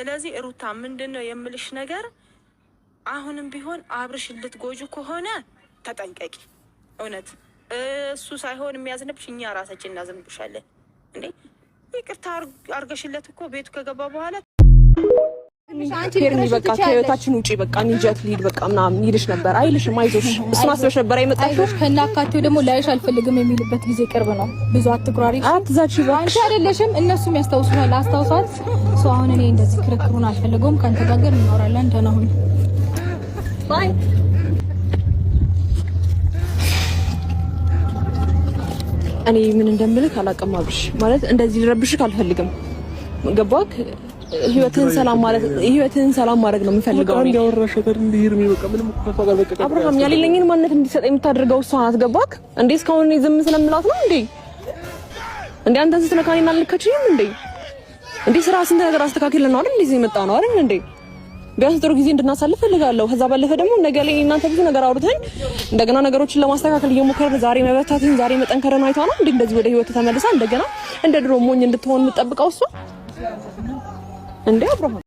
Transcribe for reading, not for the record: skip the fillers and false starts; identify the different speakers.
Speaker 1: ስለዚህ ሩታ ምንድን ነው የምልሽ ነገር አሁንም ቢሆን አብርሽ ልትጎጁ ከሆነ ተጠንቀቂ። እውነት እሱ ሳይሆን የሚያዝንብሽ እኛ ራሳችን እናዝንብሻለን። እንዴ ይቅርታ አርገሽለት እኮ ቤቱ ከገባ በኋላ
Speaker 2: ሄርሚ በቃ ከህይወታችን ውጪ በቃ እንጃት ልሂድ በቃ ምናምን ይልሽ ነበር አይልሽም። አይዞሽ እሱን አስበሽ ነበር አይመጣሽው።
Speaker 3: ከናካቴው ደግሞ ላይሽ አልፈልግም የሚልበት ጊዜ ቅርብ ነው። ብዙ አትኩራሪ፣
Speaker 2: አትዛቺ።
Speaker 3: አንቺ አይደለሽም እነሱም ያስታውሱሃል። አስታውሷት። ሰው አሁን እኔ እንደዚህ ክርክሩን አልፈልገውም። ከአንተ ጋር ግን እናወራለን። ደህና ሁን
Speaker 2: bye። እኔ ምን እንደምልክ አላውቅም። አብርሽ ማለት እንደዚህ ልረብሽክ አልፈልግም። ገባክ? ህይወትህን ሰላም ማለት ህይወትህን ሰላም ማድረግ ነው የምፈልገው። አብርሃም ያሌለኝን ማንነት እንዲሰጠኝ የምታደርገው እሷ ናት። ገባክ እንዴ? እስካሁን እኔ ዝም ስለምላት ነው እንዴ? እንዴ አንተን ስትነካ እኔን አልነካችኝም እንዴ? እንዴ ስራ ስንት ነገር አስተካክለን ነው አይደል? እንደዚህ የመጣ ነው አይደል እንዴ? ቢያንስ ጥሩ ጊዜ እንድናሳልፍ ፈልጋለሁ። ከዛ ባለፈ ደግሞ ነገ ላይ እናንተ ብዙ ነገር አውርተን እንደገና ነገሮችን ለማስተካከል እየሞከርን ዛሬ መበታትን ዛሬ መጠንከርን አይታ ነው እንዴ እንደዚህ ወደ ህይወት ተመልሳ እንደገና እንደ ድሮ ሞኝ እንድትሆን የምጠብቀው እሷ እንዴ አብርሃም።